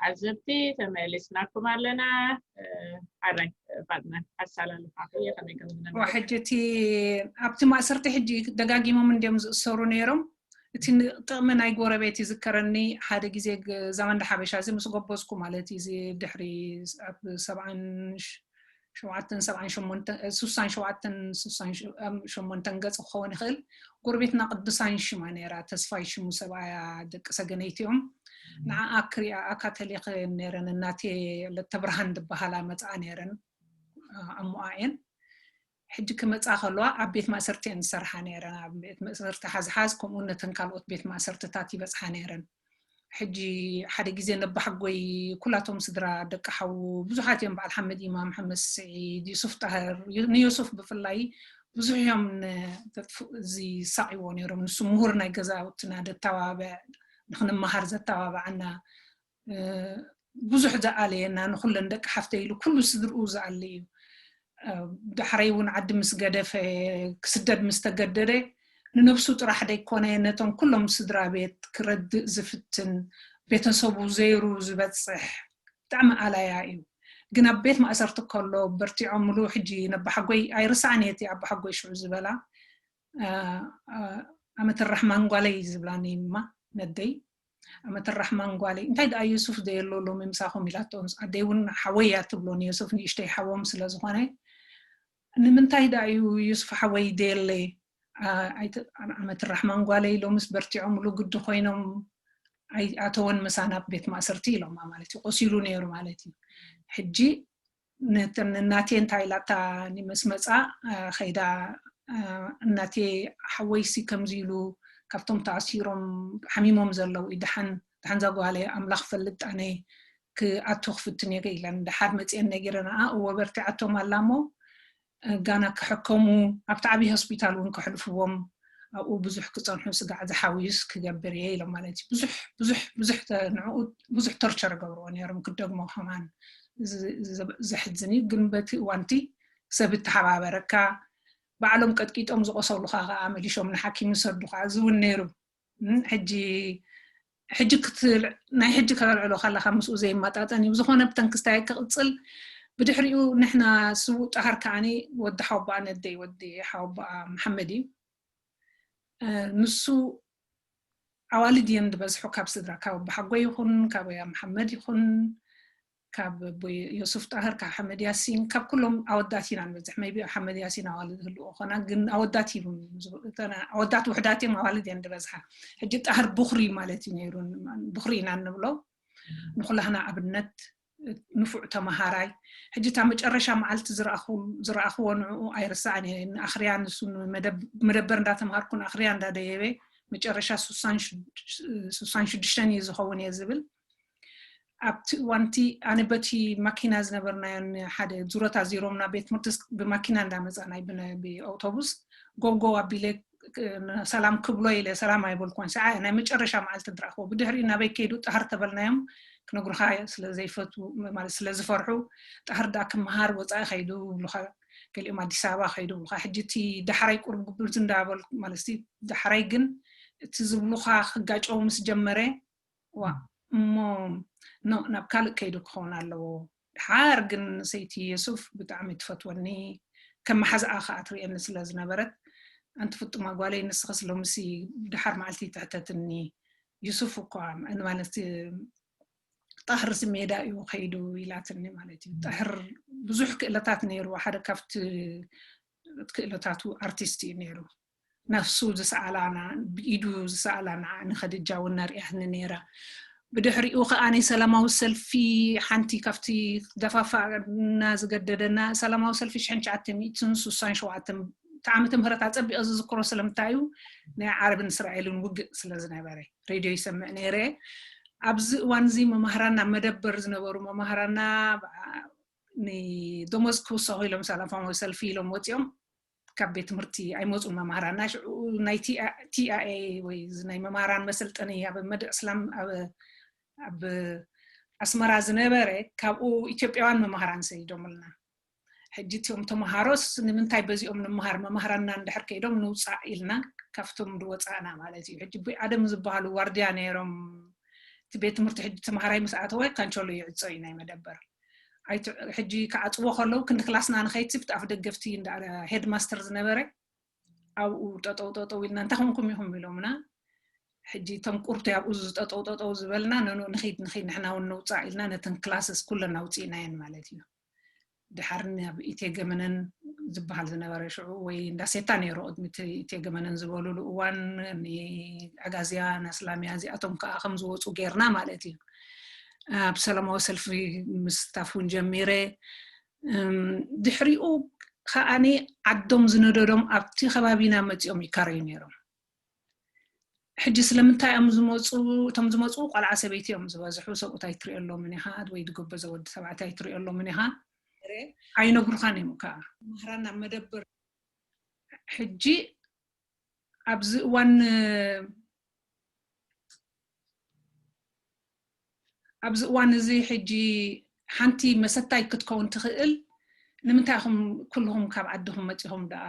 ተዓዘብቲ፣ ተመሊስናኩም ኣለና። ኣራይ ፋጥና ኣሳላልፋ ከመይ ከም ዝነበረ። ሕጂ እቲ ኣብቲ ማእሰርቲ ሕጂ ደጋጊሞም እንዲዮም ዝእሰሩ ነይሮም። እቲ ጥቕሚ ናይ ጎረቤት ይዝከረኒ። ሓደ ግዜ ዛመንዳ ሓበሻ እዚ ምስ ጎበዝኩ ማለት እዩ፣ እዚ ድሕሪ ኣብ ሰብዓን ሸውዓተን ሰብዓን ሸሞንተን ስሳን ሸውዓተን ስሳን ሸሞንተን ገጽ ክኸውን ይኽእል። ጎረቤትና ቅዱሳን ሽማ ነይራ፣ ተስፋይ ሽሙ ሰብኣያ፣ ደቂ ሰገነይቲ እዮም። ንዓኣ ክሪኣ ኣካ ተሊኸ ነይረን፣ እናቴ ለተብርሃን ዝበሃላ መጽኣ ነይረን። ኣሞኣ እየን። ሕጂ ክመጻ ከለዋ ኣብ ቤት ማእሰርቲ እየን ዝሰርሓ ነይረን። ኣብ ቤት ማእሰርቲ ሓዝሓዝ፣ ከምኡ ነተን ካልኦት ቤት ማእሰርትታት ይበጽሓ ነይረን። ሕጂ ሓደ ግዜ ነባሕጎይ ኩላቶም ስድራ ደቂ ሓዉ ብዙሓት እዮም፣ በዓል ሓመድ ኢማም፣ ሓመድ ስዒድ፣ ዩሱፍ ጣህር፣ ንዮሱፍ ብፍላይ ብዙሕ እዮም ዝሳቕይዎ ነይሮም። ንሱ ምሁር ናይ ገዛውትና ደተባብዕ፣ ንክንመሃር ዘተባብዓና፣ ብዙሕ ዝኣለየና፣ ንኩለን ደቂ ሓፍተ ኢሉ ኩሉ ስድርኡ ዝኣለ እዩ። ዳሕረይ እውን ዓዲ ምስ ገደፈ፣ ክስደድ ምስ ተገደደ፣ ንነብሱ ጥራሕ ደይኮነ ነቶም ኩሎም ስድራ ቤት ክረድእ ዝፍትን፣ ቤተሰቡ ዘይሩ ዝበፅሕ ብጣዕሚ ኣላያ እዩ። ግን ኣብ ቤት ማእሰርቲ ከሎ በርቲዖምሉ። ሕጂ ነባሓጎይ ኣይርስዓን እየ እቲ ኣባሓጎይ ሽዑ ዝበላ፣ ኣመት ራሕማን ጓለይ ዝብላኒ እማ ነደይ፣ ኣመት ራሕማን ጓለይ፣ እንታይ ደኣ ዩሱፍ ደየሎ ሎሚ ምሳኹም ኢላቶ። ኣደይ እውን ሓወይ እያ ትብሎ ንዮሱፍ፣ ንእሽተይ ሓዎም ስለ ዝኾነ። ንምንታይ ደኣ እዩ ዩሱፍ ሓወይ ደየለ? ኣመት ራሕማን ጓለይ ሎምስ በርቲዖምሉ ግዲ ኮይኖም ኣይኣተወን ምሳና ኣብ ቤት ማእሰርቲ ኢሎማ ማለት እዩ። ቆሲሉ ነይሩ ማለት እዩ። ሕጂ ነተን እናቴ እንታይ ኢላታ ምስ መጻ ከይዳ፣ እናቴ ሓወይሲ ከምዚ ኢሉ ካብቶም ተኣሲሮም ሓሚሞም ዘለዉ እዩ፣ ደሓን ደሓን ዛጓለ ኣምላኽ ፈልጥ ኣነ ክኣቱ ክፍትን እየ ኢለን። ደሓር መጽኤን ነጊረንኣ እወ በርቲዓቶም ኣላ እሞ ጋና ክሕከሙ ኣብቲ ዓብዪ ሆስፒታል እውን ከሕልፍዎም ኣብኡ ብዙሕ ክፀንሑ ስጋዕ ዝሓውዩስ ክገብር እየ ኢሎም ማለት እዩ። ብዙሕ ብዙሕ ብዙሕ ንዕኡ ብዙሕ ቶርቸር ገብርዎ ነይሮም ክደግሞ ከማን ዘሕዝን እዩ። ግን በቲ እዋንቲ ሰብ ተሓባበረካ፣ ባዕሎም ቀጥቂጦም ዝቆሰሉካ ከዓ መሊሾም ንሓኪም ይሰዱካ። እዚ እውን ነይሩ። ሕጂ ሕጂ ናይ ሕጂ ከተልዕሎ ከለካ ምስኡ ዘይመጣጠን እዩ። ብዝኾነ ብተንክስታይ ክቕፅል። ብድሕሪኡ ንሕና ስዉእ ጣህር ከዓኒ ወዲ ሓወባኣ ነደይ ወዲ ሓወባኣ መሓመድ እዩ። ንሱ ኣዋልድ እየን ዝበዝሑ ካብ ስድራ፣ ካብ ኣቦሓጎ ይኹን ካብ ኣያ መሓመድ ይኹን ካብ ኣቦይ ዮሱፍ ጣህር፣ ካብ ሓመድ ያሲን፣ ካብ ኩሎም ኣወዳት ኢና ንበዝሕ። መይቢ ሓመድ ያሲን ኣዋልድ ህልዎ ኾና፣ ግን ኣወዳት እዩ፣ ኣወዳት ውሕዳት እዮም፣ ኣዋልድ እየን ዝበዝሓ። ሕጂ ጣህር ብኹሪ ማለት እዩ ነይሩ፣ ብኹሪ ኢና እንብሎ። ንኹላህና ኣብነት፣ ንፉዕ ተመሃራይ። ሕጂ እታ መጨረሻ መዓልቲ ዝረኣኽዎ ንዕኡ ኣይርስዓን እየ። ንኣኽርያ ንሱ መደበር እንዳተምሃርኩ ንኣኽርያ እንዳደየበ መጨረሻ ስሳን ሽዱሽተን እዩ ዝኸውን እየ ዝብል። ኣብቲ እዋንቲ ኣነ በቲ ማኪና ዝነበርናዮን ሓደ ዙረታ ዚሮምና ቤት ትምህርቲ ብማኪና እንዳመፃ ናይ ብኣውቶቡስ ጎብጎብ ኣቢለ ሰላም ክብሎ ኢለ ሰላም ኣይበልኩን። ሰዓ ናይ መጨረሻ መዓልቲ ድረኣኽዎ ብድሕሪኡ ናበይ ከይዱ ጣህር ተበልናዮም ክነግሩኻ ስለ ዘይፈቱ ማለት ስለ ዝፈርሑ ጣህር ዳ ክመሃር ወፃኢ ከይዱ ብሉኻ፣ ገሊኦም ኣዲስ ኣበባ ከይዱ ብሉኻ። ሕጂ እቲ ዳሕራይ ቁርብ ግብርት እንዳበልኩ ማለት ዳሕራይ ግን እቲ ዝብሉኻ ክጋጨው ምስ ጀመረ ዋ እሞ ኖ ናብ ካልእ ከይዱ ክኸውን ኣለዎ። ድሓር ግን ሰይቲ የሱፍ ብጣዕሚ ትፈትወኒ፣ ከም መሓዛኣ ከዓ ትርእየኒ ስለ ዝነበረት ኣንቲ ፍጡማ ጓለይ ንስኽስ ሎምሲ ድሓር መዓልቲ ትሕተትኒ፣ ዩሱፍ እኳ ማለት ጣህርሲ ሜዳ እዩ ከይዱ ኢላትኒ ማለት እዩ። ጣህር ብዙሕ ክእለታት ነይሩ፣ ሓደ ካብቲ ክእለታቱ ኣርቲስት እዩ ነይሩ። ነፍሱ ዝሰኣላ ብኢዱ ዝሰኣላ ንኸድጃ እውን ነርእያትኒ ነይራ። ብድሕሪኡ ከዓ ናይ ሰላማዊ ሰልፊ ሓንቲ ካብቲ ደፋፋና ዝገደደና ሰላማዊ ሰልፊ ሽሕን ትሽዓተ ሚእትን ስሳን ሸውዓተን ዓመተ ምህረት ኣፀቢቐ ዝዝክሮ ስለምንታይ እዩ ናይ ዓረብን እስራኤልን ውግእ ስለ ዝነበረ ሬድዮ ይሰምዕ ነይረ። ኣብዚ እዋን እዚ መማህራና መደበር ዝነበሩ መማህራና ንደሞዝ ክውሰኹ ኢሎም ሰላማዊ ሰልፊ ኢሎም ወፂኦም ካብ ቤት ትምህርቲ ኣይመፁን መማህራና። ሽዑ ናይ ቲኣኤ ወይ ናይ መማህራን መሰልጠኒ ኣብ መድዕ እስላም ኣብ ኣስመራ ዝነበረ ካብኡ ኢትዮጵያውያን መማህራን ሰይዶምልና። ሕጂ እቲኦም ተምሃሮስ ንምንታይ በዚኦም ንምሃር መማህራንና እንድሕር ከይዶም ንውፃእ ኢልና ካብቶም ዝወፃእና ማለት እዩ። ሕጂ ኣደም ዝበሃሉ ዋርድያ ነይሮም እቲ ቤት ትምህርቲ ሕጂ ተምሃራይ ምስ ኣተወ ካንቸሎ ይዕጾ እዩ ናይ መደበር። ሕጂ ክዓጽዎ ከለዉ ክንዲ ክላስና ንኸይትብት ኣፍ ደገፍቲ ሄድማስተር ዝነበረ ኣብኡ ጠጠው ጠጠው ኢልና እንታይ ኮንኩም ኢኹም ኢሎምና። ሕጂ እቶም ቁርቲ ኣብኡ ዝጠጠው ጠጠው ዝበልና ነኑ ንኺድ ንኺድ ንሕና እውን ነውፃእ ኢልና ነተን ክላስስ ኩለን ኣውፅእናየን ማለት እዩ። ድሓር ናብ ኢቴገመነን ዝበሃል ዝነበረ ሽዑ ወይ እንዳሴታ ነይሩ ቅድሚ ኢቴገመነን ዝበሉሉ እዋን ንኣጋዝያ ናስላምያ እዚኣቶም ከዓ ከም ዝወፁ ጌርና ማለት እዩ። ኣብ ሰላማዊ ሰልፊ ምስታፍ እውን ጀሚረ። ድሕሪኡ ከዓኒ ዓዶም ዝነደዶም ኣብቲ ከባቢና መፂኦም ይካረዩ ነይሮም። ሕጂ ስለምንታይ እዮም ዝመፁ? እቶም ዝመፁ ቆልዓ ሰበይቲ እዮም ዝበዝሑ። ሰብኡት ኣይትሪኦሎምን ኢኻ ወይ ዝጎበዘ ወዲ ተባዕታይ ኣይትሪኦሎምን ኢኻ። ኣይነግሩኻን እዮም ከዓ። መምህራን ኣብ መደበር ሕጂ ኣብዚ እዋን ኣብዚ እዋን እዚ ሕጂ ሓንቲ መሰታይ ክትከውን ትኽእል። ንምንታይ ኢኹም ኩልኹም ካብ ዓድኹም መፂኹም ደኣ?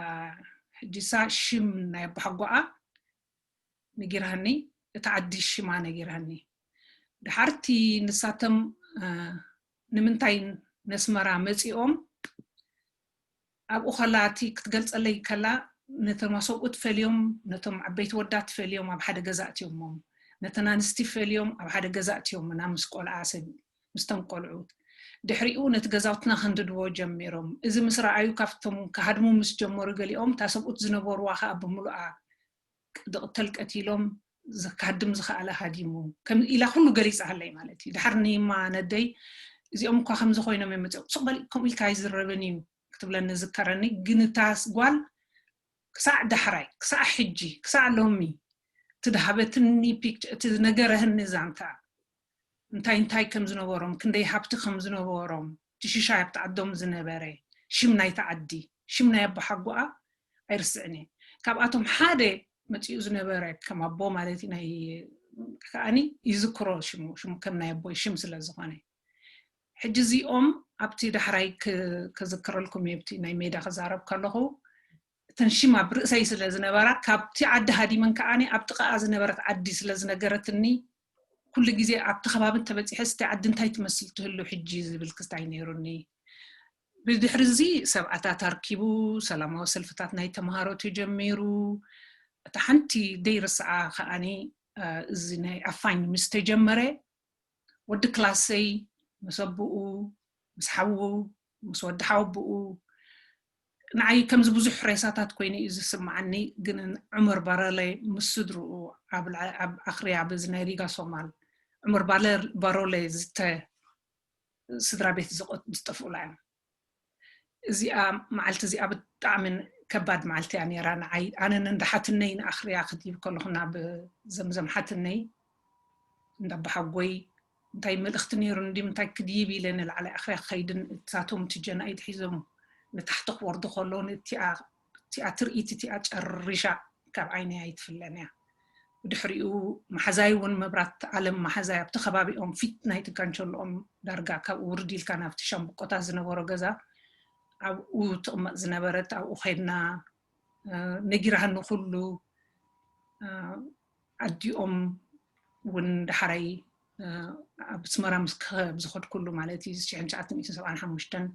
ሕጂ ሳ ሽም ናይ ኣቦሓጎኣ ነጊርሃኒ፣ እቲ ዓዲ ሽማ ነጊርሃኒ። ድሓርቲ ንሳቶም ንምንታይ ነስመራ መፂኦም ኣብኡ ከላ እቲ ክትገልፀለይ ከላ ነቶም ኣሰብኡት ፈልዮም ነቶም ዓበይቲ ወዳት ፈልዮም ኣብ ሓደ ገዛ እትዮሞም ነተን ኣንስቲ ፈልዮም ኣብ ሓደ ገዛ እትዮምና ምስ ቆልዓ ሰብ ምስተን ቆልዑት ድሕሪኡ ነቲ ገዛውትና ከንድድዎ ጀሚሮም እዚ ምስ ረኣዩ ካብቶም ክሃድሙ ምስ ጀመሩ ገሊኦም እታ ሰብኡት ዝነበርዋ ከዓ ብምሉኣ ድቕተል ቀቲሎም ዝካድም ዝኸኣለ ሃዲሙ ከም ኢላ ኩሉ ገሊፃ ሃለይ ማለት እዩ። ድሓር ንማ ነደይ እዚኦም እኳ ከምዚ ኮይኖም እዮም መፅኦም ሱቕ በል ከምኡ ኢልካ ኣይዝረብን እዩ ክትብለኒ ዝከረኒ ግን እታ ጓል ክሳዕ ዳሕራይ ክሳዕ ሕጂ ክሳዕ ሎሚ እቲ ድሃበትኒ ፒክቸር እቲ ዝነገረህኒ ዛንታ እንታይ እንታይ ከም ዝነበሮም ክንደይ ሃብቲ ከም ዝነበሮም እቲ ሽሻይ ኣብቲ ዓዶም ዝነበረ ሽም ናይቲ ዓዲ ሽም ናይ ኣቦሓጎኣ ኣይርስዕን እየ ካብኣቶም ሓደ መፂኡ ዝነበረ ከም ኣቦ ማለት እዩ ናይ ከዓኒ ይዝክሮ ሽሙ ሽሙ ከም ናይ ኣቦይ ሽም ስለ ዝኾነ ሕጂ እዚኦም ኣብቲ ዳሕራይ ክዝክረልኩም እየ ብቲ ናይ ሜዳ ክዛረብ ከለኹ እተን ሽም ኣብ ርእሰይ ስለ ዝነበራ ካብቲ ዓዲ ሃዲመን ከዓኒ ኣብ ጥቓኣ ዝነበረት ዓዲ ስለ ዝነገረትኒ ኩሉ ግዜ ኣብቲ ከባቢ እንተበፂሐ ስቲ ዓዲ እንታይ ትመስል ትህሉ ሕጂ ዝብል ክስታይ ነይሩኒ ብድሕሪ እዚ ሰብዓታት ኣርኪቡ ሰላማዊ ሰልፍታት ናይ ተምሃሮ ተጀሚሩ እታ ሓንቲ ደይርስዓ ከዓኒ እዚ ናይ ኣፋኝ ምስ ተጀመረ ወዲ ክላሰይ ምስ ኣቦኡ ምስ ሓዉ ምስ ወዲ ሓወቦኡ ንዓይ ከምዚ ብዙሕ ሬሳታት ኮይኑ እዩ ዝስምዓኒ ግን ዑመር ባረለ ምስ ስድርኡ ኣብ ኣኽርያ በዚ ናይ ሪጋ ሶማል ዑመር ባሮለ ዝተ ስድራ ቤት ዝጠፍኡላ እዮም እዚኣ መዓልቲ እዚኣ ብጣዕሚ ከባድ መዓልቲ እያ ነራ ንዓይ ኣነን እንዳ ሓትነይ ንኣኽርያ ክድይብ ከለኹ ናብ ዘምዘም ሓትነይ እንዳ ኣባሓጎይ እንታይ መልእኽቲ ነይሩ እንዲ እንታይ ክድይብ ኢለ ንላዕሊ ኣኽርያ ክኸይድን እሳቶም እቲ ጀናኢት ሒዞም ንታሕቲ ክወርዱ ከለዉ እቲኣ ትርኢት እቲኣ ጨሪሻ ካብ ዓይነይ ኣይትፍለን እያ ብድሕሪኡ መሓዛይ እውን መብራት ኣለም መሓዛይ ኣብቲ ከባቢኦም ፊት ናይቲ ካንቸሎኦም ዳርጋ ካብኡ ውርድ ኢልካ ናብቲ ሻምብቆታት ዝነበሮ ገዛ ኣብኡ ትቕመጥ ዝነበረት ኣብኡ ኸይድና ነጊራሃኒ ኩሉ ኣዲኦም እውን ዳሕራይ ኣብ ኣስመራ ምስ ዝኸድኩሉ ማለት እዩ ሽሕን ትሽዓተ ሚእትን ሰብዓን ሓሙሽተን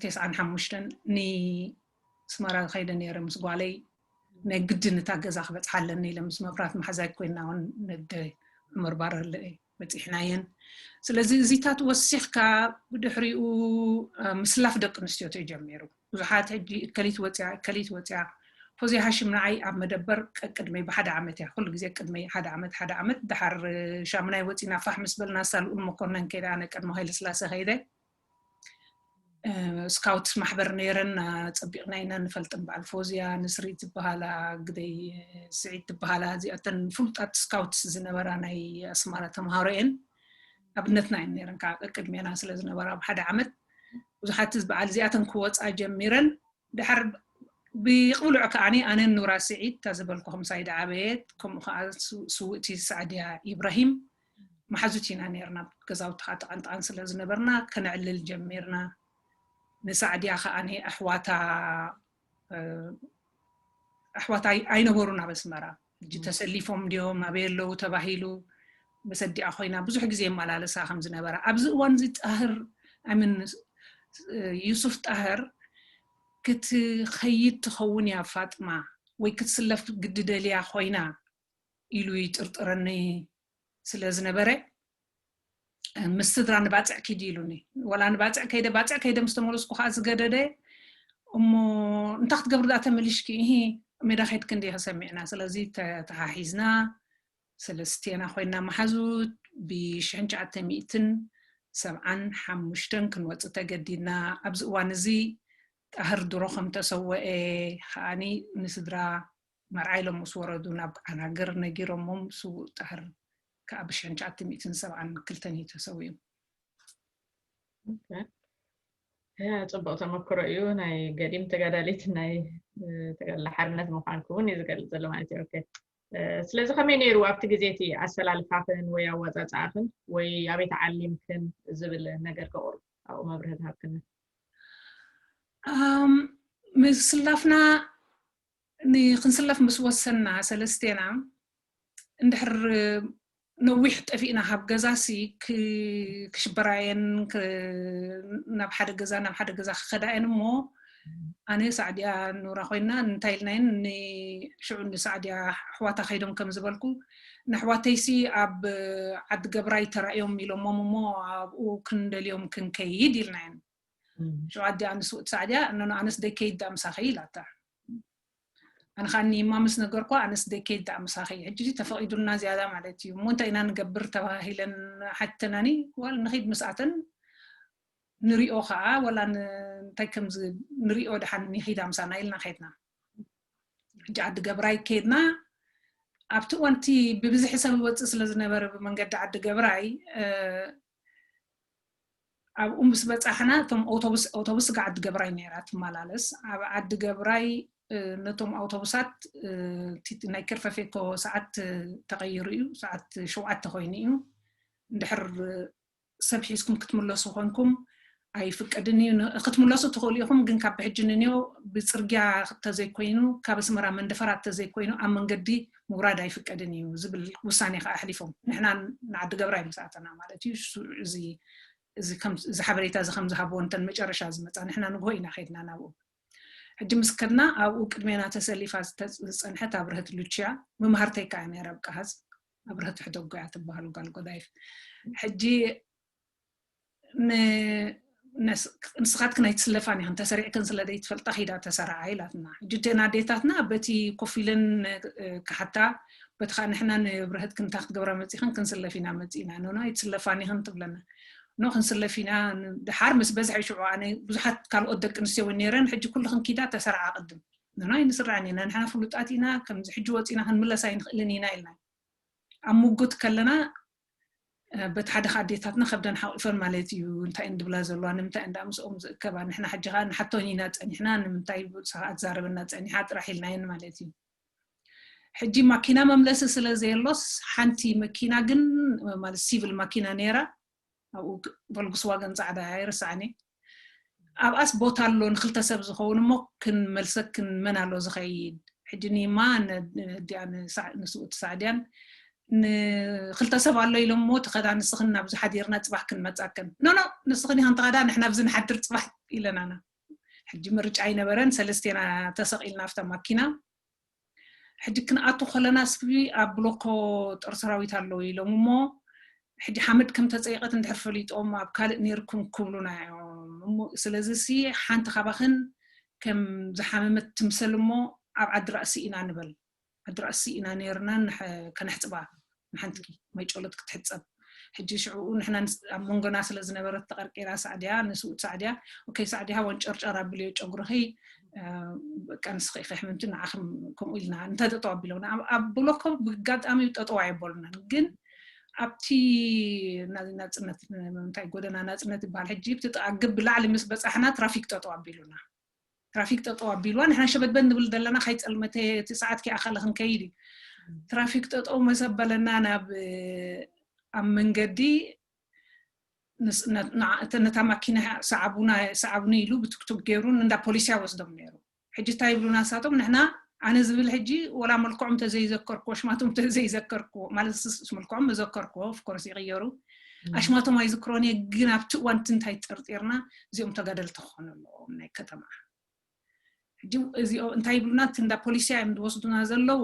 ተስዓን ሓሙሽተን ንስመራ ከይደ ነይረ ምስ ጓለይ ናይ ግድን እታ ገዛ ክበፅሓ ኣለኒ ኢለ ምስ መብራት መሓዛይ ኮይና እውን ነደ ዑመር ባረለ በፂሕናየን ስለዚ እዚታት ወሲኽካ ብድሕሪኡ ምስላፍ ደቂ ኣንስትዮ ተጀሚሩ ብዙሓት ሕጂ እከሊት ወፅያ እከሊት ወፅያ ፎዚ ሃሽም ንዓይ ኣብ መደበር ቀቅድመይ ብሓደ ዓመት እያ ኩሉ ግዜ ቅድመይ ሓደ ዓመት ሓደ ዓመት ድሓር ሻምናይ ወፂና ፋሕ ምስ በልና ሳልኡን መኮነን ከይደ ኣነ ቀድሞ ሃይለስላሴ ከይደ ስካውት ማሕበር ነይረን ፀቢቕና ኢና ንፈልጥን በዓል ፎዝያ ንስሪት ዝበሃላ ግደይ ስዒድ ዝበሃላ እዚኣተን ፍሉጣት ስካውት ዝነበራ ናይ ኣስማራ ተምሃሮ እየን ኣብነትና እየን ነይረን ከዓ ቅድሜና ስለ ዝነበራ ኣብ ሓደ ዓመት ብዙሓት በዓል እዚኣተን ክወፃ ጀሚረን ድሓር ብቕብልዑ ከዓኒ ኣነን ኑራ ስዒድ እታ ዝበልኩኹም ሳይዳ ዓበየት ከምኡ ከዓ ስውእቲ ሳዕድያ ኢብራሂም መሓዙት ኢና ነርና ገዛውቲ ከዓ ተቐንጠቐን ስለ ዝነበርና ከነዕልል ጀሚርና ንሳዕድያ ከዓ ኣሕዋታ ኣሕዋታ ኣይነበሩን ኣብ ኣስመራ ሕጂ ተሰሊፎም ድዮም ኣበይ ኣለዉ ተባሂሉ መሰዲኣ ኮይና ብዙሕ ግዜ የመላለሳ ከም ዝነበራ፣ ኣብዚ እዋን እዚ ጣህር፣ ኣይ ሚን፣ ዩሱፍ ጣህር ክትኸይድ ትኸውን እያ ፋጥማ፣ ወይ ክትስለፍ ግዲ ደልያ ኮይና ኢሉ ይጥርጥረኒ ስለ ዝነበረ፣ ምስ ስድራ ንባፅዕ ኪድ ኢሉኒ። ወላ ንባፅዕ ከይደ፣ ባፅዕ ከይደ ምስ ተመለስኩ ከዓ ዝገደደ፣ እሞ እንታይ ክትገብሪ ደኣ ተመሊሽኪ? እሂ፣ ሜዳ ከይድኪ እንዲኺ ሰሚዕና። ስለዚ ተ-፣ ተሓሒዝና፣ ሰለስቴና ኮይና መሓዙት ብሽሕን ትሽዓተ ሚእትን ሰብዓን ሓሙሽተን ክንወፅእ ተገዲድና። ኣብዚ እዋን እዚ ጣህር ድሮ ከም ተሰወኤ ከዓኒ ንስድራ መርዓ ኢሎም ምስ ወረዱ ናብ ዓናገር ነጊሮሞም፣ ስዉእ ጣህር ከዓ ብሽሕን ትሽዓተ ሚእትን ሰብዓን ክልተን እዩ ተሰዊኡ። ኦኬ። ያ፣ ጽቡቕ ተመክሮ እዩ። ናይ ገዲም ተጋዳሊት፣ ናይ፣ እ፣ ተጋዳላይ ሓርነት ምዃንኩ እውን እዩ ዝገልጽ ዘሎ ማለት እዩ። ኦኬ። እ፣ ስለዚ ከመይ ነይሩ ኣብቲ ግዜ እቲ ኣሰላልፋኽን ወይ ኣወጻጽኣኽን ወይ ኣበይ ተዓሊምክን ዝብል ነገር ከቕርብ ኣብኡ መብርሂ ዝሃብክና? ኣም፣ ምስላፍና፣ ንክንስለፍ ምስ ወሰንና ሰለስቴና፣ እንድሕር ነዊሕ ጠፊእና ካብ ገዛሲ ክ-፣ ክሽበራየን፣ ክ-፣ ናብ ሓደ ገዛ ናብ ሓደ ገዛ ክኸዳየን እሞ፣ ኣነ ሳዕድያ ኑራ ኮይና እንታይ ኢልናየን፣ ንሽዑ ንሳዕድያ ኣሕዋታ ከይዶም ከም ዝበልኩ፣ ንኣሕዋተይሲ ኣብ ዓዲ ገብራይ ተራእዮም ኢሎሞም እሞ ኣብኡ ክንደልዮም ክንከይድ ኢልናየን። እም። ሽዑ ኣዲኣ ንስውእቲ ሳዕድያ፣ እኖ ኣነስ ደይከይድ ደኣ ምሳኺ ኢላታ። ኣነ ከዓ ኒማ ምስ ነገርኳ፣ ኣነስ ደይከይድ ደኣ ምሳኺ። ሕጂ ተፈቒዱልና ዝያዳ ማለት እዩ። እሞ እንታይ ኢና ንገብር ተባሂለን ሓተናኒ፣ ዋል ንኺድ ምስኣተን ንሪኦ ከዓ፣ ወላ ን-፣ እንታይ ከም ዝ-፣ ንሪኦ ደሓን ንኺዳ ምሳና ኢልና ከይድና። ሕጂ ዓዲ ገብራይ ከይድና፣ ኣብቲ እዋንቲ ብብዝሒ ሰብ ይወፅእ ስለ ዝነበረ ብመንገዲ ዓዲ ገብራይ፣ እ፣ ኣብኡ ምስ በጻሕና፣ እቶም ኣውቶቡስ፣ ኣውቶቡስ ስጋ ዓዲ ገብራይ ነይራ ትመላለስ። ኣብ ዓዲ ገብራይ፣ እ፣ ነቶም ኣውቶቡሳት፣ እ፣ እቲ ናይ ከርፈፌኮ ሰዓት፣ እ፣ ተቐይሩ እዩ። ሰዓት ሸውዓተ ኮይኑ እዩ። እንድሕር ሰብ ሒዝኩም ክትምለሱ ኮንኩም ኣይፍቀድን እዩ። ን-፣ ክትምለሱ ትኽእሉ ኢኹም፣ ግን ካብ ብሕጂ ንንዮ ብጽርግያ ተዘይኮይኑ፣ ካብ ኣስመራ መንደፈራ ተዘይኮይኑ ኣብ መንገዲ ምውራድ ኣይፍቀድን እዩ ዝብል ውሳኔ ከኣ ኣሕሊፎም። ንሕና ንዓዲ ገብራይ ምስ ኣተና ማለት እዩ። እሱ፣ እዚ፣ እዚ ከም፣ እዚ ሓበሬታ እዚ ከም ዝሃብዎ እንተን መጨረሻ ዝመጻ፣ ንሕና ንግሆ ኢና ከይድና ናብኡ። ሕጂ ምስ ከድና ኣብኡ ቅድሜና ተሰሊፋ ዝተ-፣ ዝጸንሐት ኣብርህት ሉቺያ፣ መምሃርተይ ከኣ ነይራ ኣብ ቀሃጽ። ኣብርህት ሕደጎ እያ ትበሃል ጓል ጎዳይፍ። ሕጂ ን-፣ ነስ-፣ ንስኻትክን ኣይትስለፋን ኢኽን፣ ተሰሪዕክን ስለ ዘይትፈልጣ ኺዳ ተሰራዓ ኢላትና። ሕጂ እተን ኣዴታትና በቲ ኮፍ ኢለን፣ እ፣ ክሓታ፣ በቲ ኸዓ ንሕና ንብርህት ክንታ ክትገብራ መጺኽን ክንስለፍ ኢና መጺእና። ኖ፣ ኖ፣ ኣይትስለፋን ኢኽን ትብለና። ኖ፣ ክንስለፍ ኢና። ን-፣ ድሓር ምስ በዝሐ ሽዑ ኣነ ብዙሓት ካልኦት ደቂ ኣንስትዮ እውን ነይረን፣ ሕጂ ኩልኽን ኪዳ ተሰራዓ ቅድም። ኖ፣ ኖ፣ ኣይንስራዕን ኢና። ንሕና ፍሉጣት ኢና፣ ከምዚ ሕጂ ወጺና ክንምለስ ኣይንኽእልን ኢና ኢልና። ኣብ ምጉት ከለና፣ እ፣ በቲ ሓደ ኻኣ ኣዴታትና ከብደን ሓቂፈን ማለት እዩ፣ እንታይ እየን ድብላ ዘለዋ፣ ንምንታይ እየን ደኣ ምስኦም ዝእከባ፣ ንሕና ሕጂ ኻኣ ንሓቶን ኢና ጸኒሕና፣ ንምንታይ ንሳ ኻኣ ትዛረበና ጸኒሓ ጥራሕ ኢልናየን ማለት እዩ። ሕጂ ማኪና መምለሲ ስለ ዘየሎስ፣ ሓንቲ መኪና ግን፣ ማለት ሲቪል ማኪና ነይራ፣ ኣብኡ ክ-፣ ቮልክስዋገን ጻዕዳ ኣይርስዓን እየ። ኣብኣስ ቦታ ኣሎ ንክልተ ሰብ ዝኸውን እሞ ክንመልሰክን መን ኣሎ ዝኸይድ? ሕጂ ኒማ ን-፣ ንዲኣ ንሳ-፣ ንስውእቲ ሳዕድያን ንክልተ ሰብ ኣሎ ኢሎም እሞ ተኸዳ ንስኽን ናብዚ ሓዲርና ጽባሕ ክንመጻክን። ኖ፣ ኖ፣ ንስኽን ኢኽን ተኸዳ፣ ንሕና ኣብዚ ንሓድር ጽባሕ ኢለናና። ሕጂ ምርጫ ኣይነበረን፣ ሰለስቴና ተሰቒልና ኣብታ ማኪና። ሕጂ ክንኣቱ ከለና እስኪ ኣብ ብሎኮ ጦር ሰራዊት ኣለዉ ኢሎም እሞ፣ ሕጂ ሓመድ ከም ተጸይቐት እንድሕር ፈሊጦም ኣብ ካልእ ነይርኩም ክብሉና እዮም። እሞ ስለዚ ሲ ሓንቲ ካባኽን ከም ዝሓመመት ትምሰል እሞ ኣብ ዓዲ ራእሲ ኢና ንበል። ዓዲ ራእሲ ኢና ነይርና ንሐ-፣ ከነሕጽባ ንሓንትኪ ማይ ጨሎት ክትሕጸብ። ሕጂ ሽዑኡ ንሕና ንስ-፣ ኣብ መንጎና ስለ ዝነበረት ተቐርቂራ ሳዕድያ፣ ንስውእቲ ሳዕድያ፣ ኦኬ ሳዕድያ ወንጨርጨር ኣብልዮ ጨጉርኺ፣ እ፣ በቃ ንስኺ ኢኺ ሕምምቲ ንዓኺ ከምኡ ኢልና እንተ ጠጠው ኣቢሎምና። ኣብ፣ ኣብ ብሎኮ ብጋጣሚ ጠጠው ኣየበሉናን። ግን ኣብቲ ና-፣ ናጽነት፣ እንታይ ጎደና ናጽነት ይበሃል ሕጂ፣ ብቲ ጥቓ ግብ ብላዕሊ ምስ በጻሕና ትራፊክ ጠጠው ኣቢሉና። ትራፊክ ጠጠው ኣቢልዋ፣ ንሕና ሸበድበድ ንብል ዘለና፣ ካይጸልመተ እቲ ሰዓት ከይኣኸለ ክንከይድ እዩ። ትራፊክ ጠጠው መሰ በለና ናብ፣ ኣብ መንገዲ ንስ-፣ ነ-፣ ና-፣ እተ-፣ ነታ ማኪና ሰዓቡና፣ ሰዓቡኒ ኢሉ ብቱክቱክ ገይሩ እንዳ ፖሊስ ይወስዶም ነይሩ። ሕጂ እንታይ ይብሉና ንሳቶም? ንሕና ኣነ ዝብል ሕጂ ወላ መልክዖም ተዘይዘከርኩ ኣሽማቶም ተዘይዘከርኩ ማለት መልክዖም መዘከርኩ ኦፍኮርስ ይቕየሩ ኣሽማቶም ኣይዝክሮን እየ ግን ኣብቲ እዋንቲ እንታይ ጠርጢርና እዚኦም ተጋደልቲ ክኾኑ ኣለዎም ናይ ከተማ ሕጂ እዚኦ እንታይ ይብሉና እቲ እንዳ ፖሊስያ እዮም ዝወስዱና ዘለዉ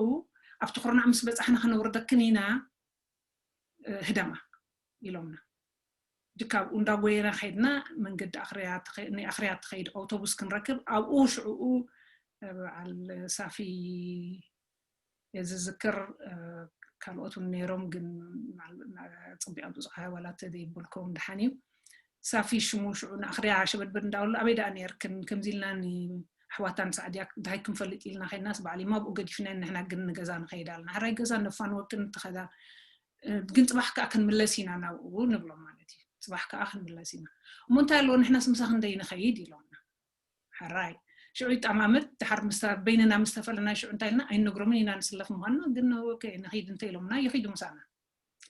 ኣብቲ ኩርናዕ ምስ በፃሕና ክነውርደክን ኢና ህደማ ኢሎምና ካብኡ እንዳጎየና ከይድና መንገዲ ኣኽርያ ትኸይድ ኣውቶቡስ ክንረክብ ኣብኡ ሽዕኡ በዓል ሳፊ ዝዝክር ካልኦት እውን ነይሮም ግን ፅቢቅ ብዙሕ ዋላ ተዘይብልኩም ድሓን እዩ ሳፊ ሽሙ ሽዑ ንኣኽርያ ሸበድበድ እንዳበሉ ኣበይ ደኣ ነርክን ከምዚ ኢልና ኣሕዋታን ሳዕድያ እንታይ ክንፈልጥ ኢልና ከይድናስ በዓል እሞ ኣብኡ ገዲፍና ንሕና ግን ንገዛ ንኸይድ ኣለና ሕራይ ገዛ ነፋንወክን ትኸዳ ግን ፅባሕ ከዓ ክንምለስ ኢና ናብኡ ንብሎም ማለት እዩ ፅባሕ ከዓ ክንምለስ ኢና እሞ እንታይ ኣለዎ ንሕናስ ምሳኽ እንደይ ንኸይድ ኢሎምና ሕራይ ሽዑ ይጠማምት ድሓር በይንና ምስ ተፈለና ሽዑ እንታይ ኢልና ኣይንነግሮምን ኢና ንስለፍ ምዃንና ግን ንኺድ እንተ ኢሎምና ይኺዱ ምሳና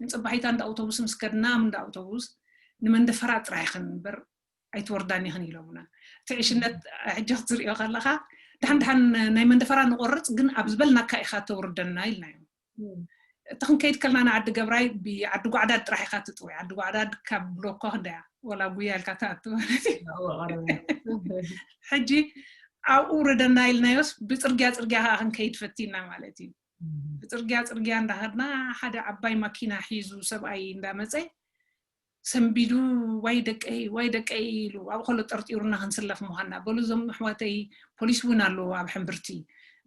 ንፅባሒታ እንዳ ኣውቶቡስ ምስ ከድና እንዳ ኣውቶቡስ ንመንደፈራ ጥራይ ኢኽን እምበር ኣይትወርዳን ኢኽን ኢሎምና እቲ ዕሽነት ሕጂ ክትዝሪኦ ከለኻ ድሓን ድሓን ናይ መንደፈራ ንቆርፅ ግን ኣብ ዝበልናካ ኢኻ ተውርደና ኢልናዮም እቲ ክንከይድ ከልና ንዓዲ ገብራይ ብዓዲ ጓዕዳድ ጥራሕ ኢኻ ትጥወይ ዓዲ ጓዕዳድ ካብ ብሎኮ ክንደያ ወላ ጉያ ኢልካ ትኣቱ ማለት እዩ ሕጂ ኣብኡ ውረደና ኢልናዮስ ብፅርግያ ፅርግያ ከዓ ክንከይድ ፈቲና ማለት እዩ ብፅርግያ ፅርግያ እንዳኸድና ሓደ ዓባይ ማኪና ሒዙ ሰብኣይ እንዳመፀ ሰንቢዱ ዋይ ደቀይ ዋይ ደቀይ ኢሉ ኣብ ከሎ ጠርጢሩና ክንስለፍ ምዃንና በሉ እዞም ኣሕዋተይ ፖሊስ እውን ኣለዎ ኣብ ሕምብርቲ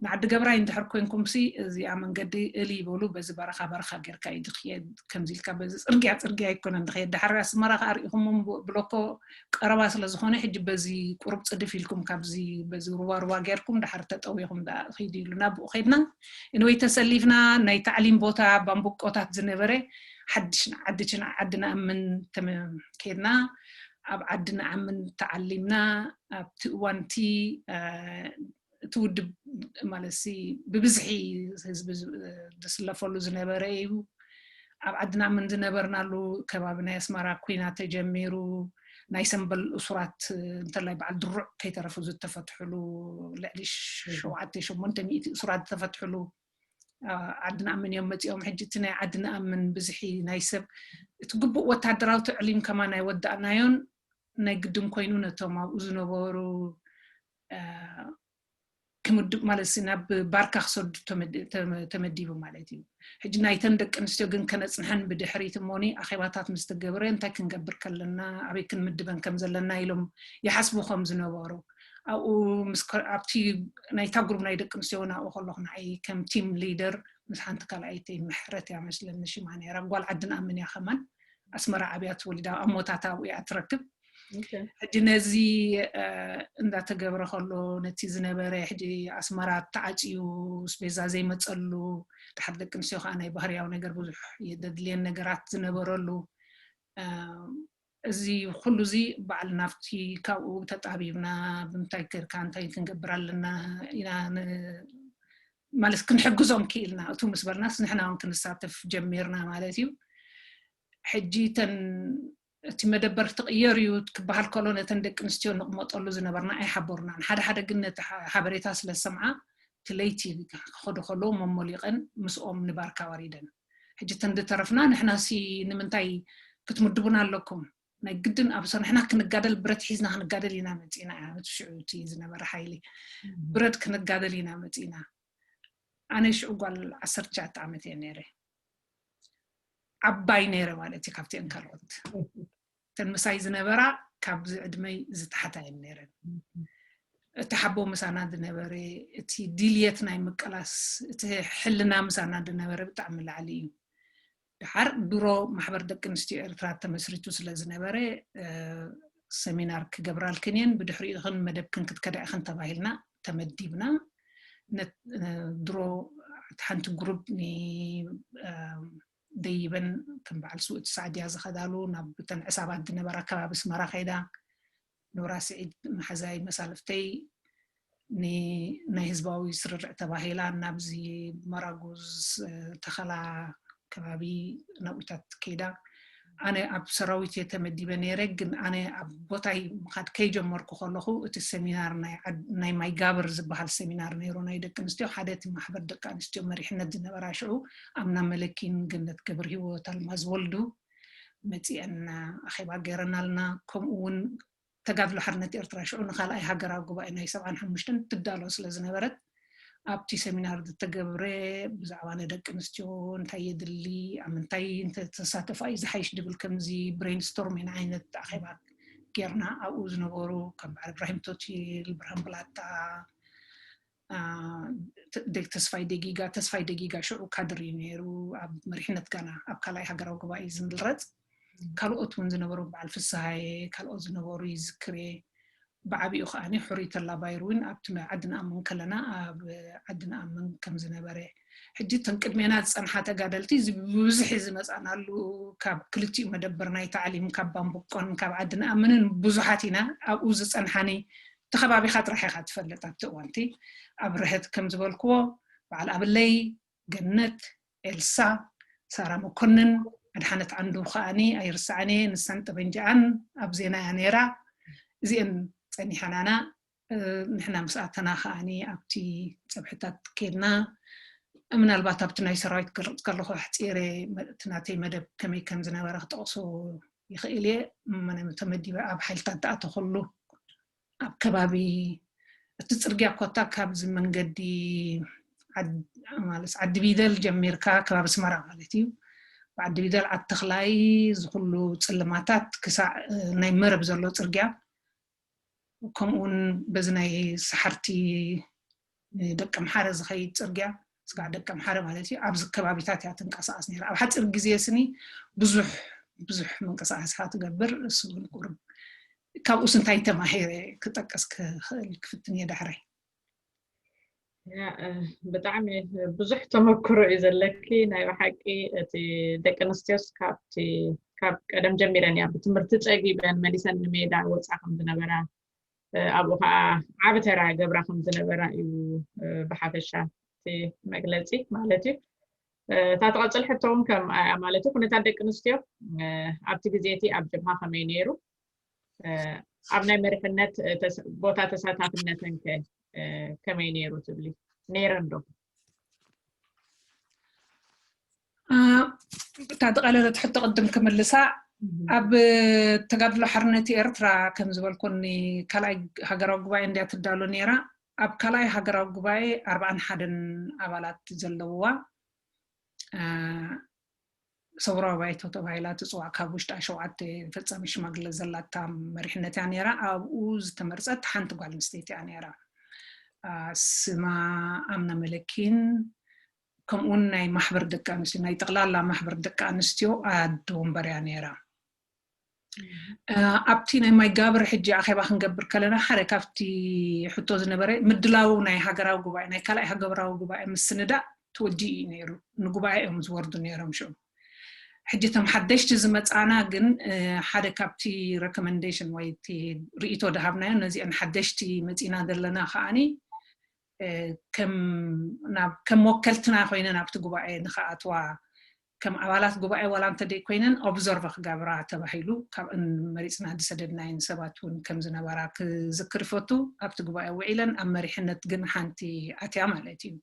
ንዓዲ ገብራይ እንድሕር ኮንኩም ሲ እዚኣ መንገዲ እል ይበሉ በዚ በረኻ በረኻ ጌርካ እዩ ዝኽየድ ከምዚ ኢልካ በዚ ፅርግያ ፅርግያ ኣይኮነን ዝኽየድ ድሓር ኣስመራ ከዓ ርኢኹሞም ብሎኮ ቀረባ ስለ ዝኾነ ሕጂ በዚ ቁሩብ ፅድፍ ኢልኩም ካብዚ በዚ ሩባ ሩባ ጌርኩም ድሓር ተጠዊኹም ኺዱ ኢሉ ናብኡ ኸይድና ወይ ተሰሊፍና ናይ ታዕሊም ቦታ ባምቡቆታት ዝነበረ ሓድሽ ዓዲ ችና ዓዲ ንኣምን ከድና ኣብ ዓዲ ንኣምን ተዓሊምና ኣብቲ እዋንቲ እቲ ውድብ ማለት ብብዝሒ ህዝቢ ዝስለፈሉ ዝነበረ እዩ ኣብ ዓዲ ንኣምን ዝነበርናሉ ከባቢ ናይ ኣስመራ ኩና ተጀሚሩ ናይ ሰንበል እሱራት እንተላይ በዓል ድሩዕ ከይተረፉ ዝተፈትሕሉ ልዕሊ ሸውዓተ ሸሞንተ ሚእቲ እሱራት ዝተፈትሕሉ ዓዲ ንኣምን እዮም መፂኦም ሕጂ እቲ ናይ ዓዲ ንኣምን ብዝሒ ናይ ሰብ እቲ ግቡእ ወታደራዊ ትዕሊም ከማን ኣይወዳእናዮን ናይ ግድን ኮይኑ ነቶም ኣብኡ ዝነበሩ ክምድብ ማለት ናብ ባርካ ክሰዱ ተመዲቡ ማለት እዩ ሕጂ ናይተን ደቂ ኣንስትዮ ግን ከነፅንሐን ብድሕሪት እሞኒ ኣኼባታት ምስ ተገብረ እንታይ ክንገብር ከለና ኣበይ ክንምድበን ከም ዘለና ኢሎም ይሓስቡ ከም ዝነበሩ ኣብኡ ኣብቲ ናይታ ግሩብ ናይ ደቂ ኣንስትዮ ናብኡ ከለኹ ንዓይ ከም ቲም ሊደር ምስ ሓንቲ ካልኣይተይ ምሕረት እያ መስለኒ ሽማ ነይራ ጓል ዓዲ ንኣምን እያ ከማን ኣስመራ ኣብያ ትወሊዳ ኣሞታታ ኣብኡ እያ ትረክብ ሕጂ ነዚ እንዳተገብረ ከሎ ነቲ ዝነበረ ሕጂ ኣስመራ ተዓፅዩ ስቤዛ ዘይመፀሉ ድሓር ደቂ ኣንስትዮ ከዓ ናይ ባህርያዊ ነገር ብዙሕ የደድልየን ነገራት ዝነበረሉ እዚ ኩሉ እዚ በዓል ናብቲ ካብኡ ተጣቢብና ብምንታይ ከድካ እንታይ ክንገብር ኣለና ኢና ማለት ክንሕግዞም ክኢልና እቱ ምስ በልናስ ንሕና እውን ክንሳተፍ ጀሚርና ማለት እዩ ሕጂ ተን እቲ መደበር ትቕየር እዩ ክበሃል ከሎ ነተን ደቂ ኣንስትዮ ንቕመጠሉ ዝነበርና ኣይሓበሩናን ሓደ ሓደ ግን ነቲ ሓበሬታ ስለ ዝሰምዓ እቲ ለይቲ ክኸዱ ከለዉ መሞሊቐን ምስኦም ንባርካ ወሪደን ሕጂ ተን ዝተረፍና ንሕናሲ ንምንታይ ክትምድቡና ኣለኩም ናይ ግድን ኣብ ንሕና ክንጋደል ብረት ሒዝና ክንጋደል ኢና መፂና እቲ ሽዑ እቲ ዝነበረ ሓይሊ ብረት ክንጋደል ኢና መፂና ኣነ ሽዑ ጓል ዓሰርተ ትሽዓተ ዓመት እየ ነይረ ዓባይ ነይረ ማለት እዩ ካብቲአን ካልኦት እተን ምሳይ ዝነበራ ካብዚ ዕድመይ ዝተሓታ እየን ነይረን እቲ ሓቦ ምሳና ዝነበረ እቲ ድልየት ናይ ምቅላስ እቲ ሕልና ምሳና ዝነበረ ብጣዕሚ ላዕሊ እዩ ድሓር ድሮ ማሕበር ደቂ ኣንስትዮ ኤርትራ ተመስሪቱ ስለ ዝነበረ ሰሚናር ክገብራልክን እየን ብድሕሪኡ ኢኽን መደብክን ክትከዳ ኢኽን ተባሂልና ተመዲብና ድሮ ሓንቲ ግሩብ ደይበን ከም በዓል ስውእቲ ሳዕድያ ዝኸዳሉ ናብ ብተን ዕሳባት ዝነበራ ከባቢ ኣስመራ ከይዳ ኖራ ስዒድ መሓዛይ መሳልፍተይ ናይ ህዝባዊ ስርርዕ ተባሂላ ናብዚ መራጉዝ ተኸላ ከባቢ ናብኡታት ከይዳ ኣነ ኣብ ሰራዊት እየ ተመዲበ ነይረ፣ ግን ኣነ ኣብ ቦታይ ምኻድ ከይጀመርኩ ከለኹ እቲ ሰሚናር ናይ ዓድ-፣ ናይ ማይጋብር ዝበሃል ሰሚናር ነይሩ ናይ ደቂ ኣንስትዮ። ሓደ እቲ ማሕበር ደቂ ኣንስትዮ መሪሕነት ዝነበራ ሽዑ ኣምና መለኪን ገነት ገብረ ህይወት ኣልማዝ ወልዱ መፂአን ኣኼባ ገይረናልና። ከምኡ እውን ተጋድሎ ሓርነት ኤርትራ ሽዑ ንኻልኣይ ሃገራዊ ጉባኤ ናይ ሰብዓን ሓሙሽተን ትዳሎ ስለ ዝነበረት ኣብቲ ሰሚናር ዝተገብረ ብዛዕባ ንደቂ ኣንስትዮ እንታይ የድሊ፣ ኣብ ምንታይ እንተተሳተፋ እዩ ዝሓይሽ ድብል ከምዚ ብሬንስቶርሚን ዓይነት ኣኼባ ጌርና። ኣብኡ ዝነበሩ ከም በዓል እብራሂም ቶቲል፣ ብርሃን ብላታ፣ አ፣ ተ-፣ ደ-፣ ተስፋይ ደጊጋ፣ ተስፋይ ደጊጋ ሽዑ ካድር እዩ ነይሩ፣ ኣብ መሪሕነት ጋና ኣብ ካልኣይ ሃገራዊ ጉባኤ እዩ ዝምረጽ። ካልኦት እውን ዝነበሩ በዓል ፍስሃየ፣ ካልኦት ዝነበሩ ይዝክር እየ። ብዓቢኡ ከዓኒ ሕሩይ ተላባይር እውን ኣብቲ መ-፣ ዓዲ ንኣምን ከለና ኣብ ዓዲ ንኣምን ከም ዝነበረ፣ ሕጂ እተን ቅድሜና ዝጸንሓ ተጋደልቲ እዚ ብብዝሒ ዝመጻናሉ ካብ ክልቲኡ መደበር ናይ ታዕሊም ካብ ባምቡቆን ካብ ዓዲ ንኣምንን ብዙሓት ኢና። ኣብኡ ዝጸንሓኒ እቲ ከባቢኻ ጥራሕ ኢኻ ትፈልጥ። ኣብቲ እዋንቲ ኣብ ርህት ከም ዝበልክዎ በዓል ኣብለይ፣ ገነት፣ ኤልሳ፣ ሳራ መኮንን፣ ኣድሓነት ዓንዱ ከዓኒ ኣይርስዓን እየ፣ ንሳን ጠበንጃኣን ኣብ ዜና እያ ነይራ። እዚአን ጸኒሓናና። እ፣ ንሕና ምስ ኣተና ከዓኒ ኣብቲ ጸብሕታት ኬድና። ምናልባት ኣብቲ ናይ ሰራዊት ክገልጽ ከለኹ ኣሕጺረ መ-፣ እቲ ናተይ መደብ ከመይ ከም ዝነበረ ክጠቕሶ ይኽእል እየ። መነ ተመዲበ ኣብ ሓይልታት ዝኣተኹሉ ኣብ ከባቢ እቲ ጽርግያ ኮታ ካብዚ መንገዲ ዓድ-፣ ማለት ዓዲ ቢደል ጀሚርካ ከባቢ ኣስመራ ማለት እዩ። ብዓዲ ቢደል ዓዲ ተኽላይ ዝኹሉ ጽልማታት ክሳዕ፣ እ፣ ናይ መረብ ዘሎ ጽርግያ፣ ከምኡውን በዚ ናይ ሰሓርቲ ደቂ ኣምሓረ ዝኸይድ ጽርግያ፣ ስጋዕ ደቂ ኣምሓረ ማለት እዩ፣ ኣብዚ ከባቢታት እያ ትንቀሳቐስ ነይራ። ኣብ ሓጺር ግዜ ስኒ ብዙሕ፣ ብዙሕ ምንቅስቓስ ኢኻ ትገብር። እሱ እውን ቁሩብ ካብኡስ እንታይ ተማሂረ ክጠቅስ ክኽእል ክፍትን እየ ዳሕራይ። ያ፣ እ፣ ብጣዕሚ ብዙሕ ተመክሮ እዩ ዘለኪ። ናይ ብሓቂ እቲ ደቂ ኣንስትዮስ ካብቲ፣ ካብ ቀደም ጀሚረን እያ ብትምህርቲ ጸጊበን መሊሰን ንሜዳ ወጻ ከም ዝነበራ፣ እ፣ ኣብኡ ከዓ ዓቢ ተራ ገብራ ከም ዝነበራ እዩ፣ እ፣ ብሓፈሻ እቲ መግለጺ ማለት እዩ። እ፣ እታ ትቐጽል ሕቶ እውን ከም፣ እ፣ ማለት እዩ፣ ኩነታት ደቂ ኣንስትዮ፣ እ፣ ኣብቲ ግዜ እቲ ኣብ ጀብሃ ከመይ ነይሩ? እ፣ ኣብ ናይ መሪሕነት፣ እ፣ ተስ-፣ ቦታ ተሳታፍነተን ከ፣ እ፣ ከመይ ነይሩ ትብሊ? ነይረን ዶ? እ፣ እታ ዝቐለለት ሕቶ ቅድም ክምልሳ፣ እህ። ኣብ ተጋድሎ ሓርነት ኤርትራ ከም ዝበልኩኒ ካልኣይ ሃገራዊ ጉባኤ እንድያ ትዳሎ ነይራ። ኣብ ካልኣይ ሃገራዊ ጉባኤ ኣርባዓን ሓደን ኣባላት ዘለውዋ፣ እ፣ ሰውራዊ ባይቶ ተባሂላ ትጽዋዕ፣ ካብ ውሽጣ ሸውዓተ ፈጻሚ ሽማግለ ዘላታ መሪሕነት እያ ነይራ። ኣብኡ ዝተመርጸት ሓንቲ ጓል ኣንስተይቲ እያ ነይራ። እ፣ ስማ ኣምና መለኪን፣ ከምኡውን ናይ ማሕበር ደቂ ኣንስትዮ፣ ናይ ጠቕላላ ማሕበር ደቂ ኣንስትዮ ኣደ ወንበር እያ ነይራ። እ፣ ኣብቲ ናይ ማይ ጋብር ሕጂ ኣኼባ ክንገብር ከለና ሓደ ካብቲ ሕቶ ዝነበረ ምድላው ናይ ሃገራዊ ጉባኤ፣ ናይ ካልኣይ ሃገራዊ ጉባኤ ምስንዳእ ተወዲኡ እዩ ነይሩ። ንጉባኤ እዮም ዝወርዱ ነይሮም ሽዑ። ሕጂ እቶም ሓደሽቲ ዝመጻና ግን፣ እ፣ ሓደ ካብቲ ሬኮመንዴሽን ወይ እቲ ርእይቶ ድሃብናዮ ነዚአን ሓደሽቲ መጺና ዘለና ከዓኒ፣ እ፣ ከም፣ ናብ፣ ከም ወከልትና ኮይነን ኣብቲ ጉባኤ ንኸኣትዋ፣ ከም ኣባላት ጉባኤ ዋላ እንተ ደይ ኮይነን ኦብዘርቨ ክገብራ ተባሂሉ ካብእን መሪጽና ዝሰደድናየን ሰባት እውን ከም ዝነበራ ክዝክር ይፈቱ። ኣብቲ ጉባኤ ውዒለን ኣብ መሪሕነት ግን ሓንቲ ኣትያ ማለት እዩ።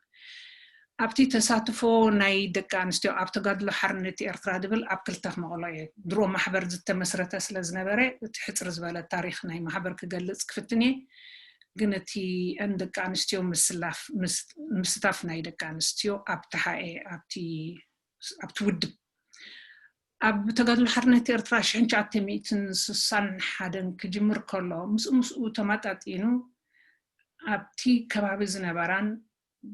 ኣብቲ ተሳትፎ ናይ ደቂ ኣንስትዮ ኣብ ተጋድሎ ሓርነት ኤርትራ ድብል ኣብ ክልተ ክመቕሎ እየ። ድሮ ማሕበር ዝተመስረተ ስለ ዝነበረ እቲ ሕጽር ዝበለ ታሪኽ ናይ ማሕበር ክገልጽ ክፍትን እየ። ግን እቲ ኣን ደቂ ኣንስትዮ ምስላፍ፣ ምስ-፣ ምስታፍ ናይ ደቂ ኣንስትዮ ኣብ ተሓኤ፣ ኣብቲ፣ ኣብቲ ውድብ፣ ኣብ ተጋድሎ ሓርነት ኤርትራ ሽሕን ትሽዓተ ሚእትን ስሳን ሓደን ክጅምር ከሎ፣ ምስኡ ምስኡ ተማጣጢኑ ኣብቲ ከባቢ ዝነበራን፣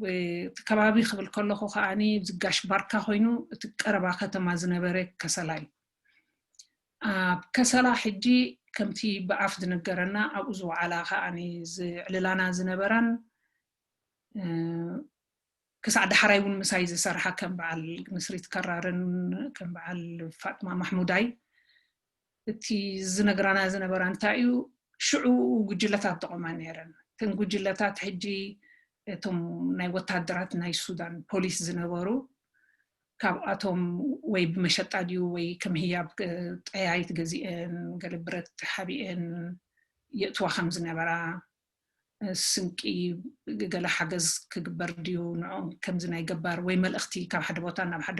እ፣ እቲ ከባቢ ክብል ከለኹ ከዓኒ፣ እዚ ጋሽ ባርካ ኮይኑ፣ እቲ ቀረባ ከተማ ዝነበረ ከሰላ እዩ። ኣብ ከሰላ ሕጂ ከምቲ ብኣፍ ዝንገረና፣ ኣብኡ ዝወዓላ ከዓኒ ዝዕልላና ዝነበራን፣ እ፣ ክሳዕ ዳሕራይ እውን ምሳይ ዝሰርሓ ከም በዓል ምስሪት ከራርን ከም በዓል ፋጥማ ማሕሙዳይ፣ እቲ ዝነግራና ዝነበራ እንታይ እዩ፣ ሽዑ ጉጅለታት ጠቐማ ነይረን። እተን ጉጅለታት ሕጂ እቶም ናይ ወታደራት ናይ ሱዳን ፖሊስ ዝነበሩ፣ ካብኣቶም ወይ ብመሸጣ ድዩ ወይ ከም ህያብ ጠያይት ገዚአን ገለ ብረት ሓቢአን የእትዋ ከም ዝነበራ፣ ስንቂ፣ ገለ ሓገዝ ክግበር ድዩ ንዕኦም ከምዚ ናይ ገባር ወይ መልእኽቲ ካብ ሓደ ቦታ ናብ ሓደ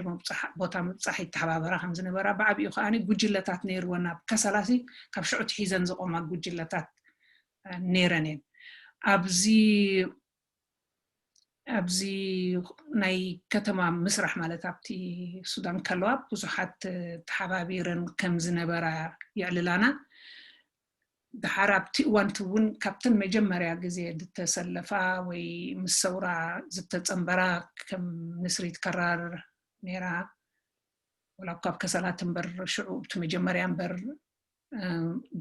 ቦታ ምብፃሕ ይተሓባበራ ከም ዝነበራ፣ ብዓብኡ ከኣ ጉጅለታት ነይርወን። ኣብ ከሰላሲ ካብ ሽዑ ትሒዘን ዝቆማ ጉጅለታት ነይረን እየን። ኣብዚ ኣብዚ ናይ ከተማ ምስራሕ ማለት ኣብቲ ሱዳን ከለዋ ብዙሓት ተሓባቢረን ከም ዝነበራ የዕልላና። ድሓር ኣብቲ እዋንቲ እውን ካብተን መጀመርያ ግዜ ዝተሰለፋ ወይ ምስ ሰውራ ዝተጸንበራ ከም ንስሪት ከራር ነይራ። ወላ እኳ ኣብ ከሰላት እምበር ሽዑ እቲ መጀመርያ እምበር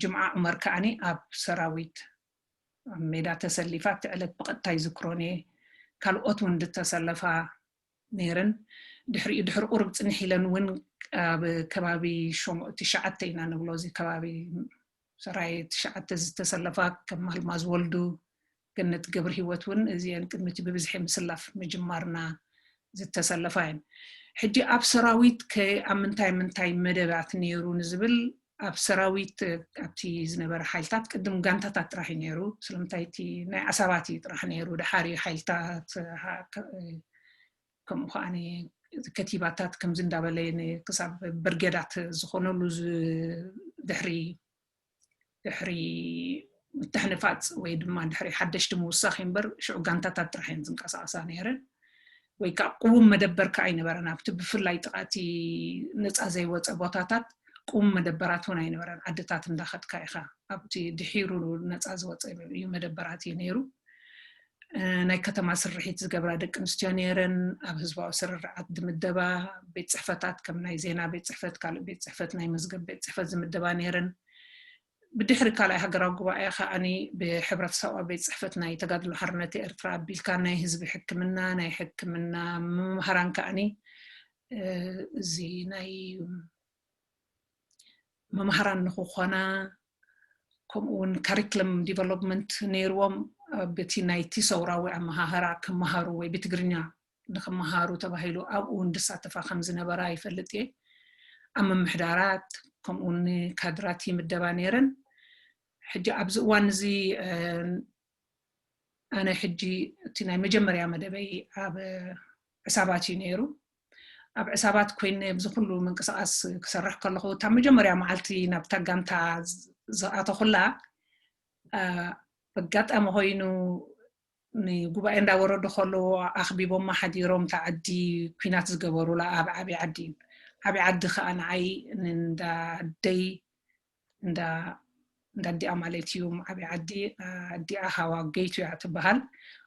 ጅምዓ ዑመር ከዓኒ ኣብ ሰራዊት ኣብ ሜዳ ተሰሊፋ እቲ ዕለት ብቐጥታ ይዝክሮን እየ። ካልኦት እውን ዝተሰለፋ ነይረን። ድሕሪኡ ድሕሪ ቁሩብ ፅንሕ ኢለን እውን ኣብ ከባቢ ሸሞ- ትሽዓተ ኢና ንብሎ እዚ ከባቢ ሰራየ ትሽዓተ ዝተሰለፋ ከም ኣልማዝ ወልዱ፣ ገነት ገብረ ህይወት እውን እዚአን ቅድሚ እቲ ብብዝሒ ምስላፍ ምጅማርና ዝተሰለፋ እየን። ሕጂ ኣብ ሰራዊት ከ ኣብ ምንታይ ምንታይ መደባት ነይሩ ንዝብል ኣብ ሰራዊት ኣብቲ ዝነበረ ሓይልታት ቅድም ጋንታታት ጥራሕ እዩ ነይሩ። ስለምንታይ እቲ ናይ ዓሳባት እዩ ጥራሕ ነይሩ። ድሓር እዩ ሓይልታት ከምኡ ከዓ ከቲባታት ከምዚ እንዳበለ ክሳብ ብርጌዳት ዝኾነሉ ድሕሪ ድሕሪ ምትሕንፋፅ ወይ ድማ ድሕሪ ሓደሽቲ ምውሳኽ እምበር ሽዑ ጋንታታት ጥራሕ እየን ዝንቀሳቐሳ ነይረን። ወይ ከዓ ቅውም መደበር ከዓ ኣይነበረን። ኣብቲ ብፍላይ ጥቓቲ ነፃ ዘይወፀ ቦታታት ቅውም መደበራት እውን ኣይነበረን። ዓድታት እንዳኸድካ ኢኻ ኣብቲ ድሒሩ ነፃ ዝወፀ እዩ መደበራት እዩ ነይሩ። ናይ ከተማ ስርሒት ዝገብራ ደቂ ኣንስትዮ ነይረን። ኣብ ህዝባዊ ስርርዓት ዝምደባ ቤት ፅሕፈታት ከም ናይ ዜና ቤት ፅሕፈት፣ ካልእ ቤት ፅሕፈት፣ ናይ መዝገብ ቤት ፅሕፈት ዝምደባ ነይረን። ብድሕሪ ካልኣይ ሃገራዊ ጉባኤ ከዓኒ ብሕብረተሰባዊ ቤት ፅሕፈት ናይ ተጋድሎ ሓርነት ኤርትራ ኣቢልካ ናይ ህዝቢ ሕክምና፣ ናይ ሕክምና ምምሃራን ከዓኒ እዚ ናይ መምሃራን ንክኾና ከምኡ እውን ካሪክለም ዲቨሎፕመንት ነይርዎም በቲ ናይቲ ሰውራዊ ኣመሃህራ ክመሃሩ ወይ ብትግርኛ ንክመሃሩ ተባሂሉ ኣብኡ እውን ድሳተፋ ከም ዝነበራ ይፈልጥ እየ። ኣብ ምምሕዳራት ከምኡ እውን ካድራት ይምደባ ነይረን። ሕጂ ኣብዚ እዋን እዚ ኣነ ሕጂ እቲ ናይ መጀመርያ መደበይ ኣብ ዕሳባት እዩ ነይሩ። ኣብ ዕሳባት ኮይነ ኣብዚ ኩሉ ምንቅስቃስ ክሰርሕ ከለኹ እታ መጀመርያ መዓልቲ ናብታ ጋንታ ዝኣተኹላ ኣጋጣሚ ኮይኑ ንጉባኤ እንዳወረዱ ከለዉ ኣኽቢቦማ ሓዲሮም እታ ዓዲ ኩናት ዝገበሩላ ኣብ ዓብዪ ዓዲ እዩ። ዓብዪ ዓዲ ከዓ ንዓይ ንእንዳ ኣደይ እንዳ ኣዲኣ ማለት እዩ ዓብዪ ዓዲ ኣዲኣ ሃዋ ገይቱ እያ ትበሃል።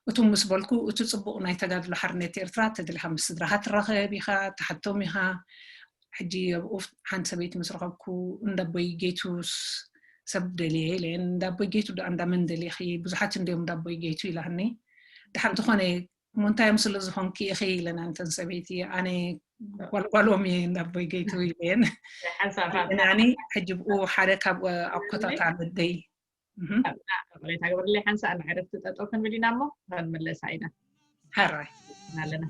እቱ ምስ በልኩ እቲ ፅቡቕ ናይ ተጋድሎ ሓርነት ኤርትራ ተደሊኻ ምስ ስድራኻ ትራኸብ ኢኻ ትሓቶም ኢኻ። ሕጂ ኣብኡ ሓንቲ ሰበይቲ ምስ ረኸብኩ እንዳቦይ ገይቱስ ሰብ ደልየ ኢለ እንዳቦይ ገይቱ ዶ እንዳመን ደሊኺ ብዙሓት እንዲዮም እንዳቦይ ገይቱ ኢላኒ። ድሓን ዝኾነ እሞ እንታይ እዮም ስለ ዝኾንኪ ኢኺ ኢለና እንተን ሰበይቲ ኣነ ጓልጓሎም እየ እንዳቦይ ገይቱ ኢለየን። ሓንሳብ ናኒ ሕጂ ብኡ ሓደ ካብ ኣኮታታ ልደይ ቅሬታ ግበርለይ ሓንሳእ ንዕረፍቲ ጠጠው ክንብል ኢና እሞ ክንምለሳ ኢና። ሕራይ ኣለና።